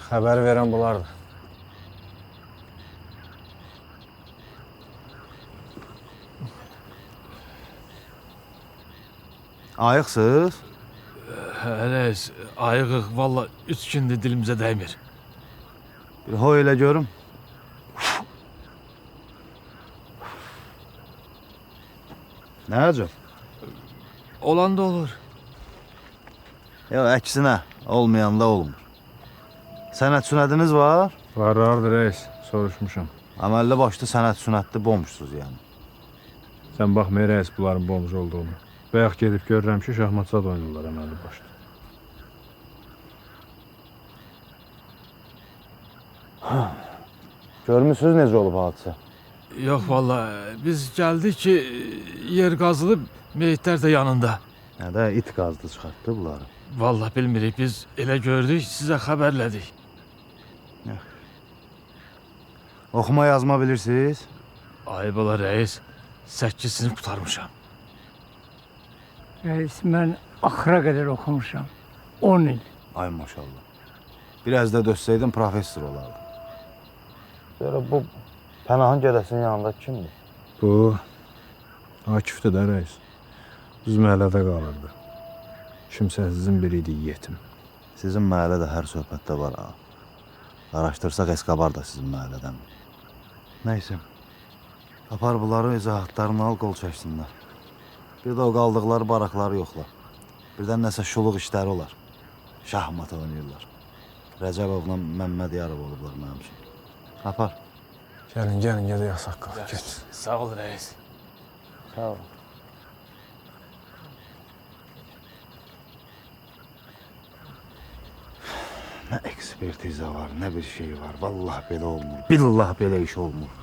Xəbər verən bunlardır. Ayıqsınız? Hə, rəis, ayığıq. Valla 3 gündür dilimizə dəymir. Bir hoy elə görüm. Nə əcəb? Olan da olur. Yox, əksinə, olmayan da olmur. Sənət sünədiniz var? Var, vardır rəis, soruşmuşam. Əməlli başlı sənət sünətli bomşsuz yəni. Sən baxma rəis bunların bomş olduğunu. Bayaq gedib görürəm ki, şahmatsad oynayırlar əməlli başlı. Görmüsünüz necə olub hadisə? Yox valla, biz gəldik ki, yer qazılıb, meyitlər də yanında. Nə də it qazdı çıxartdı bunları. Vallahi bilmirik, biz elə gördük, sizə xəbərlədik. Oxuma yazma bilirsiniz? Ayıb ola rəis, 8 sinif qurtarmışam. Rəis, mən axıra qədər oxumuşam. 10 il. Ay maşallah. Biraz da dözsəydin professor olardı. Görə bu Pənahın gədəsinin yanında kimdir? Bu Akifdir də rəis. Biz məhəllədə qalırdı. Kimsəsizin biri idi, yetim. Sizin məhəllə də hər söhbətdə var ha. Araşdırsaq Eskabar da sizin məhəllədən. Nəysə. Apar bunları izahatlarını al, qol çəksinlər. Bir də o qaldıqları barakları yoxla. Birdən nəsə şuluq işləri olar. Şahmat oynayırlar. Rəcəbovla Məmməd Yarov olublar mənim üçün. Apar. Gəlin, gəlin, gedək ağsaqqal. Get. Sağ ol rəis. Sağ ol. Nə ekspertiza var, nə bir şey var. Vallahi belə olmur. Billah belə iş olmur.